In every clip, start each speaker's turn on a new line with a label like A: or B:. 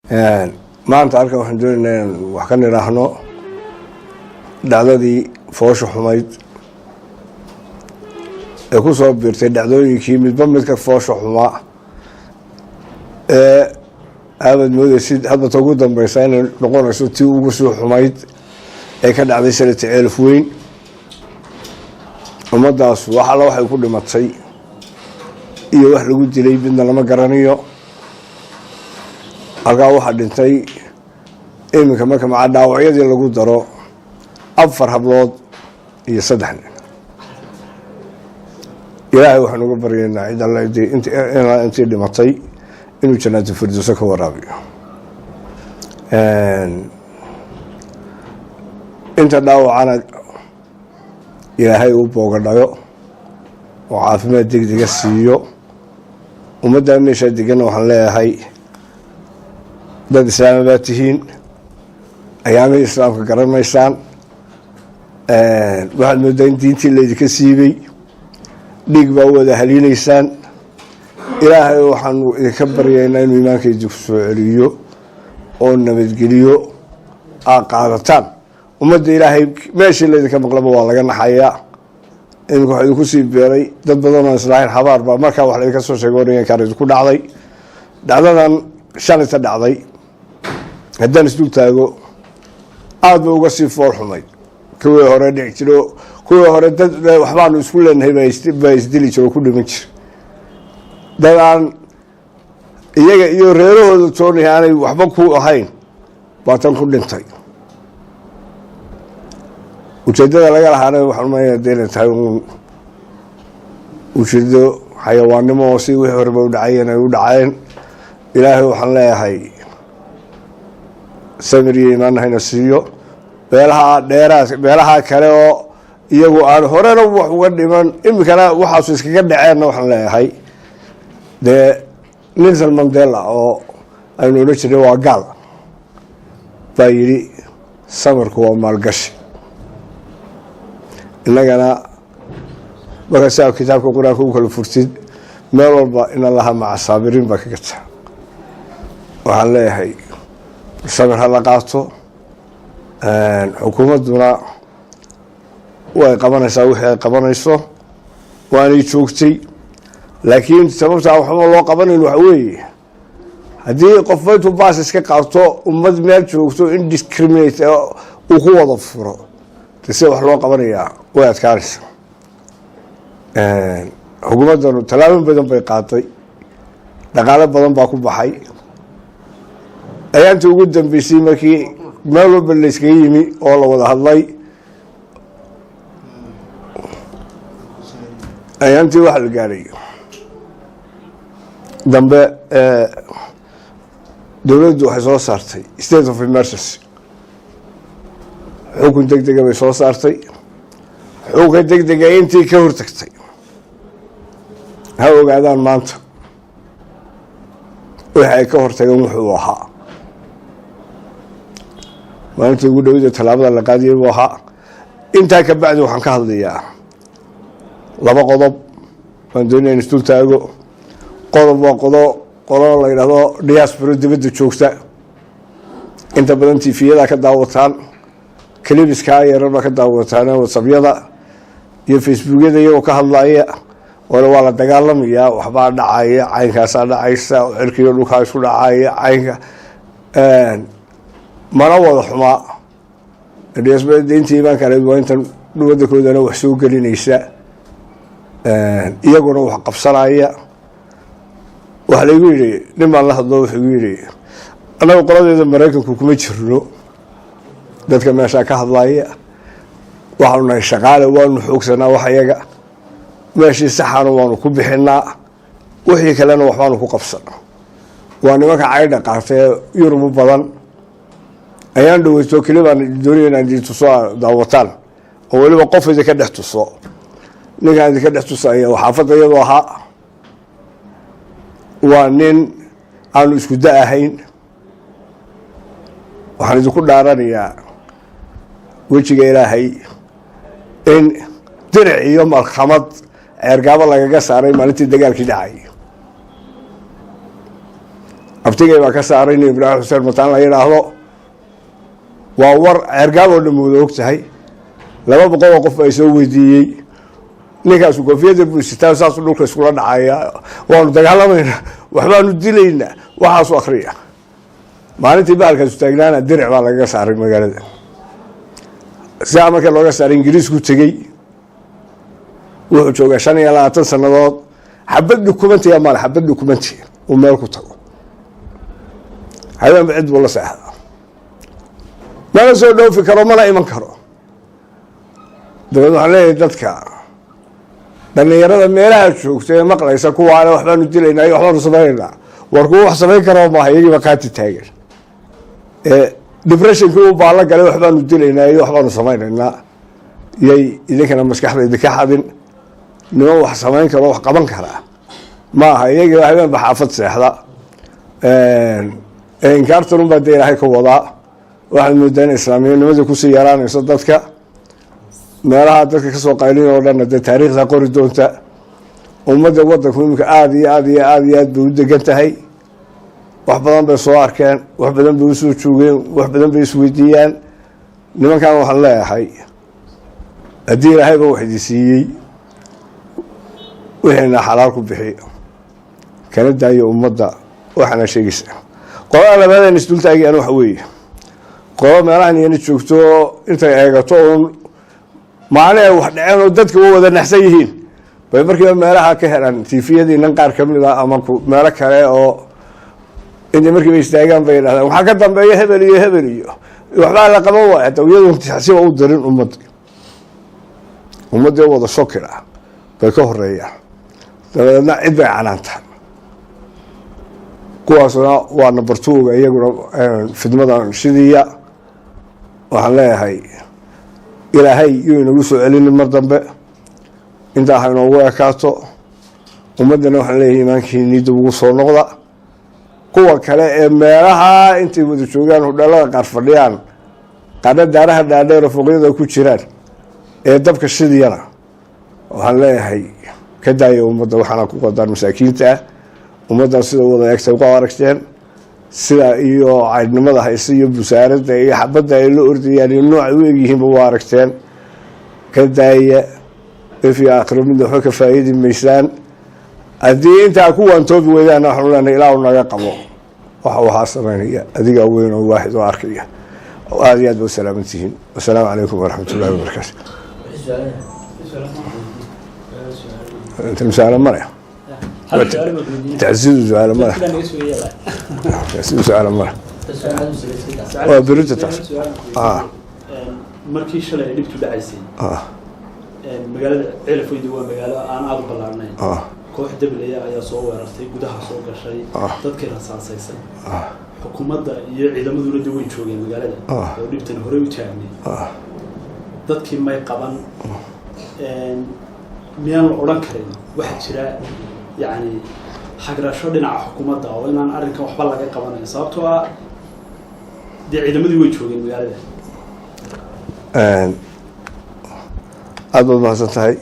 A: Maanta halkan waxaan doonaynaa inaan wax ka nidhaahno dhacdadii foosha xumayd ee ku soo biirtay dhacdooyinkii midba midka foosha xumaa ee aabad moodeysid hadbata ugu dambeysa inay noqonayso tii ugu sii xumayd ee ka dhacday sanadka Ceelaf Weyn. Ummaddaas wax alla waxay ku dhimatay iyo wax lagu dilay midna lama garanayo. Halkaa waxaa dhintay iminka, marka maca dhaawacyadii lagu daro, afar hablood iyo saddex nin. Ilaahay waxaan uga baryaynaa cid alle intii dhimatay inuu jannaatu firdowso ka waraabiyo, inta dhaawacana Ilaahay u boogadhayo oo caafimaad degdega siiyo. Ummaddaa meeshaa deganna waxaan leeyahay, dad islaama baa tihiin, ayaamihii islaamka garan maysaan. Waxaad moodaa in diintii laydinka siibay, dhiig baa u wada haliileysaan. Ilaahay waxaanu idinka baryaynaa inuu iimaanka idinku soo celiyo oo nabadgeliyo aa qaadataan. Ummadda Ilaahay meeshii laydinka maqlaba waa laga naxayaa. Iminka waxaa idinku sii beeray dad badan oo islaahayn habaar baa markaa wax laydinka soo sheegay oranyankaan idinku dhacday. Dhacdadan shalayta dhacday haddaan isdul taago, aada ba uga sii fool xumayd kuwii hore dhici jiro. Kuwii hore dad waxbaanu isku leenahay baa isdili jiro oo ku dhiman jira. Dad aan iyaga iyo reerahooda toonay aanay waxba ku ahayn baa tan ku dhintay. Ujeeddada laga lahaana waxaan umaynaya de inay tahay uun ujeedo xayawaannimo oo si wixii horeba u dhacayeen ay u dhaceen. Ilaahay waxaan leeyahay samir iyo iimaan hayna siiyo. Beelaha dheeraad, beelaha kale oo iyagu aan horena wax uga dhiman, iminkana waxaasu iskaga dhaceenna, waxaan leeyahay dee Nelson Mandela oo aynu odhan jirnay waa gaal baa yidhi, "Samarku waa maalgashi." Innagana markaa si aad kitaabka Qur-aanka u kala furtid, meel walba "in Allaha maca saabiriin" baa ka gata. Waxaan leeyahay samir ha la qaato. Xukuumadduna way qabanaysaa wixii ay qabanayso, waanay joogtay. Laakiin sababtaa waxba loo qabanayn waxa weeye, haddii qofba intuu baas iska qaato ummad meel joogto in discriminate uu ku wada furo, de sida wax loo qabanayaa way adkaanaysa. Xukuumaddanu tallaabo badan bay qaaday, dhaqaalo badan baa ku baxay. Ayaantii ugu dambeysay markii meel walba layskaga yimi oo la wada hadlay, ayaantii waxa la gaaray dambe, dowladdu waxay soo saartay state of emergency, xukun deg dega bay soo saartay. Xukunka deg dega intii ka hortagtay ha ogaadaan maanta wixi ay ka hortageen wuxuu ahaa. Maalintii ugu dhowida tallaabada la qaadiyay buu ahaa. Intaa ka bacdi waxaan ka hadlayaa laba qodob waan doonaya in isdul taago. Qodob waa qodo qolo la yidhahdo diaspora, dibadda joogta. Inta badan TV-yada ka daawataan, clips-kaa yarar baa ka daawataan, WhatsAppyada iyo Facebookyada, iyagoo ka hadlaya ole waa la dagaalamayaa, waxbaa dhacaya, caynkaasaa dhacaysa, cirkiyo dhulkaa isku dhacaya, caynka mana wada xumaa. Diaspora intii iimaanka lahayd waa intan waddankoodana wax soo gelinaysa, iyaguna wax qabsanaya. Waxaa laygu yidhi, nin baan la hadlo, wuxuu igu yidhi, "Annaga qoladeeda Maraykanku kuma jirno dadka meeshaa ka hadlaya. Waxaanu nahay shaqaale, waanu xoogsanaa wax iyaga, meeshii saxaana waanu ku bixinaa, wixii kalena waxbaanu ku qabsana." Waa nimanka caydha qaatay ee Yurub u badan. Ayaan dhaweyto keli baan doonaya inaan idin tuso, daawataan, oo weliba qof idinka dhex tuso. Ninkaan idinka dhex tusaya xaafadda iyadoo ahaa waa nin aanu isku da ahayn. Waxaan idinku dhaaranayaa wejiga Ilaahay in diric iyo malkhamad Ceergaabo lagaga saaray maalintii dagaalkii dhacay. Abtigay baa ka saaray, nin Ibraahim Xuseen Mataan la yidhaahdo. Waa war Ceergaab oo dhan wada og tahay. 200 oo qof baa soo weydiiyey. Ninkaasu koofiyada buu sitaa, saasuu dhulka iskula dhacaya, "Waanu dagaalamaynaa, waxbaanu dilaynaa," waxaasu akriya. Maalintii bahalkaasu taagnaana diric baa lagaga saaray magaalada. Sidaa marka looga saaray, Ingiriisku tegey, wuxuu joogaa 25 sannadood. Xabad dukumentiya male, xabad dukumenti uu meel ku tago. Habeenba cid buu la seexdaa, mana soo dhoofi karo, mana iman karo. Dabeed waxaan leeyahay dadka dhalinyarada meelaha joogta ee maqlaysa kuwaale "Waxbaanu dilaynaa iyo waxbaanu samaynaynaa," war kuwa wax samayn karo maaha. Iyagiiba qaati taagan ee depressionkii u baalla galay. "Waxbaanu dilaynaa iyo waxbaanu samaynaynaa," yay idinkana maskaxda idinka xadin. Niman wax samayn karo, wax qaban karaa ma aha. Iyagiiba habeenba xaafad seexda. Inkaartan unbaa dee Ilaahay ka wadaa. Waxaad moodaa in islaamiyanimadii kusii yaraanayso. Dadka meelaha dadka kasoo qaylin oo dhanna dee taariikhda qori doonta. Ummadda wadanku iminka aada iyo aad iyo aada iyo aad bay u degan tahay. Wax badan bay soo arkeen, wax badan bay usoo joogeen, wax badan bay isweydiiyaan. Nimankan waxaan leeyahay, haddii Ilaahayba wax idi siiyey, wixiina xalaal ku bixi, kana daayo ummadda waxaana sheegaysa. Qolada labaadeen isdultaagayaan waxa weeye qolo meelahan iyana joogto, intay eegato uun maalin ay wax dhaceen oo dadka wa wada naxsan yihiin, bay markiiba meelaha ka helaan tifiyadiinan qaar kamid a ama meelo kale, oo intay markiiba istaagaan bay yidhahdaan, "Waxaa ka dambeeya hebel iyo hebel iyo waxbaa la qaban waaya." Hata iyadun siba u dirin ummadda, ummaddii wada shokir ah bay ka horeeyaan. Dabadeedna cid bay canaantaan. Kuwaasna waa number two-ga, iyaguna fidmadan shidiya. Waxaan leeyahay, Ilaahay yuu inagu soo celinin mar dambe, intaa ha inoogu ekaato. Ummaddana waxaan leeyahay, iimaankiinii dib ugu soo noqda. Kuwa kale ee meelaha intay wada joogaan, hudheelada qaar fadhiyaan, qaarna daaraha dhaadheer oo fooqyada ku jiraan, ee dabka shidiyana, waxaan leeyahay, ka daaya ummadda waxaana ku qadaan masaakiinta ah. Ummaddan sida wada eegtay ku aragteen, sida iyo caydhnimada hayse iyo busaaradda iyo xabadda ay la ordayaan iyo noocay u egyihiinba waa aragteen. Ka daaya, if iyo aakhiro midna waxba ka faa'iidi maysaan. Haddii intaa ku waantoobi weydaana, waxaanu leenahay, Ilaahu naga qabo waxa waxaa samaynaya, adigaa weyn oo waaxid oo arkaya. Aada iyo aad ba u salaaman tihiin. Wasalaamu calaykum waraxmat ullahi wabarakaatu. Inta su-aalo male, tacsidu su-aalo male, tacsidu su-aalo male, waa berita taas.
B: Markii shalay ay dhibtu dhacaysay, magaalada Ceelafweydi waa magaalo aan aada u ballaarnayn. Koox dablaya ayaa soo weerartay, gudaha soo gashay, dadkii rasaasaysay. Xukuumadda iyo ciidamaduna de way joogeen magaalada oo dhibtan horey u taagnay. Dadkii may qaban. Miyaan la odhan karin waxaa jira yacni hagrasho dhinaca xukuumadda oo inaan arrinkan waxba laga qabanayn, sababtoo ah dee ciidamadii way joogeen magaalada?
A: Aada baad mahadsan tahay.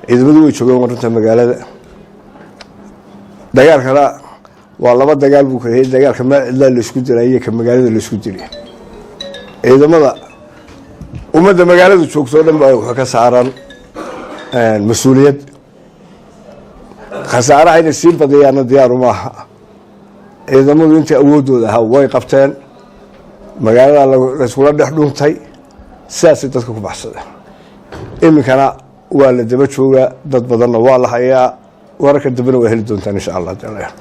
A: Ciidamadu way joogeen runta magaalada. Dagaalkana waa laba dagaal buu kala yahay: dagaalka meel cidlaa laisku dilay iyo ka magaalada laisku dilay. Ciidamada, ummadda magaalada joogto o dhan ba wuxuu ka saaran mas-uuliyad. Khasaaraha inay sii badiyaana diyaaru maaha. Ciidamadu intii awooddooda ahaa way qabteen. Magaalada layskula dhex dhuntay, sidaasay dadka ku baxsadeen. Iminkana waa la daba joogaa, dad badanna waa la hayaa. Wararka dambena waa heli doontaan, insha Allah.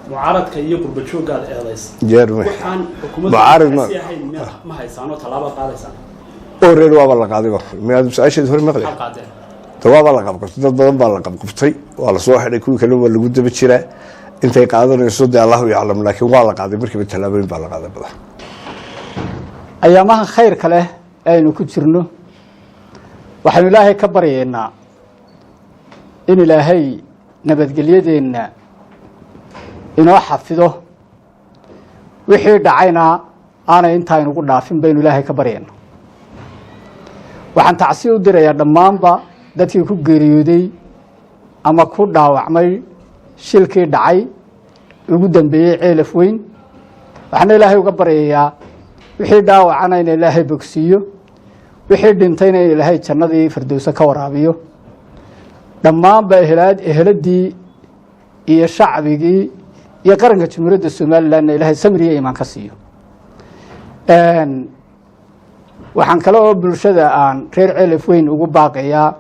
B: Mucaaradka iyo qurba jooggaad eedays.
A: Jeerme.
B: Waxaan xukuumadda
A: Mucaarid ma
B: si ahayn miyaad ma haysaan oo tallaabo qaadaysaan?
A: Oo reer waaba la qaaday. Miyaad su-aasheed hore maqli?
B: Maxaad qaadeen?
A: De waaba la qabqabtay, dad badan baa la qabqabtay, waa lasoo xidhay, kuwii kale waa lagu daba jiraa. Intay qaadanayso dee Allahu yaclam, laakiin waa la qaaday markiiba, tallaabooyin baa la qaaday badan.
C: Ayaamaha khayrka leh ee aynu ku jirno, waxaynu Ilaahay ka baryaynaa in Ilaahay nabadgelyadeenna inoo xafido, wixii dhacayna aanay intaa inugu dhaafin baynu Ilaahay ka baryaynaa. Waxaan tacsi u dirayaa dhammaanba dadkii ku geeriyooday ama ku dhaawacmay shilkii dhacay ugu dambeeyey Ceelaf Weyn. Waxaana Ilaahay uga baryayaa wixii dhaawacana in Ilaahay bogsiiyo, wixii dhintayna in Ilaahay jannadii Fardowse ka waraabiyo. Dhammaanba ehelaad eheladii iyo shacbigii iyo qaranka Jamhuuriyadda Somalilandna Ilaahay samriya iimaan ka siiyo. Waxaan kale oo bulshada aan reer Ceelaf Weyn ugu baaqayaa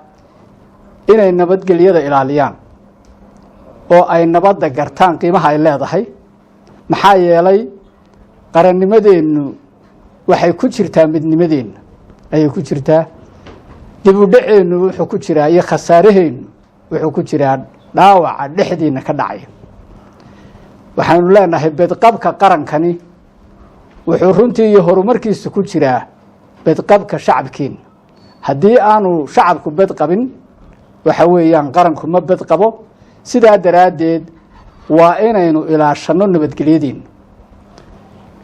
C: inay nabadgelyada ilaaliyaan oo ay nabadda gartaan qiimaha ay leedahay, maxaa yeelay qarannimadeennu waxay ku jirtaa midnimadeenna ayay ku jirtaa. Dib u dhaceennu wuxuu ku jiraa iyo khasaaraheennu wuxuu ku jiraa dhaawaca dhexdiina ka dhacaya. Waxaanu leenahay bedqabka qarankani wuxuu runtii iyo horumarkiisa ku jiraa bedqabka shacabkiina. Haddii aanu shacabku bed qabin, waxa weeyaan qaranku ma bed qabo. Sidaa daraaddeed waa inaynu ilaashanno nabadgelyadeenna.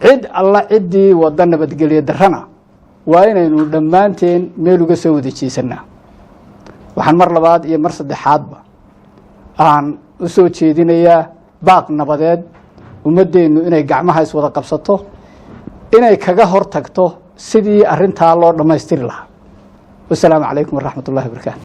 C: Cid alla ciddii wadda nabadgelyo darrana waa inaynu dhammaanteen meel uga soo wada jeesanaa. Waxaan mar labaad iyo mar saddexaadba aan u soo jeedinayaa baaq nabadeed ummaddeennu inay gacmaha iswada qabsato, inay kaga hor tagto sidii arrintaa loo dhammaystiri lahaa. Wasalaamu calaykum waraxmat ullahi wabarakaatu.